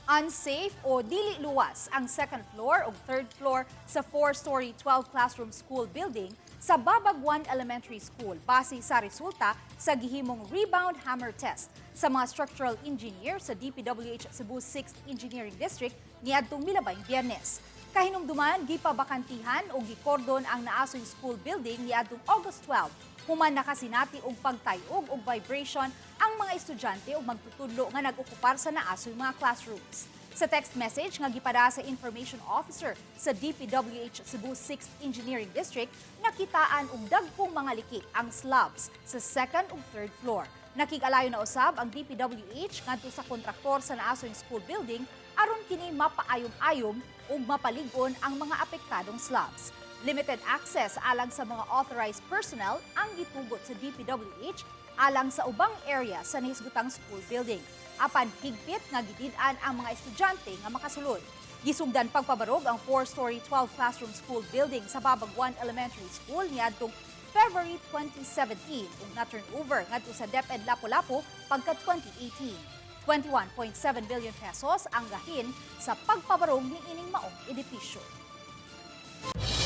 Unsafe o dili luwas ang second floor o third floor sa 4-story 12 classroom school building sa Babag 1 Elementary School base sa resulta sa gihimong rebound hammer test sa mga structural engineer sa DPWH Cebu 6th Engineering District niadtong milabayng Biyernes. Kahinumduman, gipabakantihan o gikordon ang naasoy school building niadtong August 12 human nakasinati og pagtayog og vibration ang mga estudyante ug magtutudlo nga nag-okupar sa naasoy mga classrooms. Sa text message nga gipada sa information officer sa DPWH Cebu 6th Engineering District, nakitaan og dagkong mga liki ang slabs sa second ug third floor. Nakig-alayo na usab ang DPWH ngadto sa kontraktor sa naasoy school building aron kini mapaayom-ayom ug mapalig-on ang mga apektadong slabs. Limited access alang sa mga authorized personnel ang gitugot sa DPWH alang sa ubang area sa nahisgutang school building. Apan higpit nga gidid-an ang mga estudyante nga makasulod. Gisugdan pagpabarog ang 4-story 12 classroom school building sa Babag 1 Elementary School niadtong February 2017 ug na-turnover ngadto sa DepEd Lapu-Lapu pagka 2018. 21.7 billion pesos ang gahin sa pagpabarog ni ining maong edipisyo.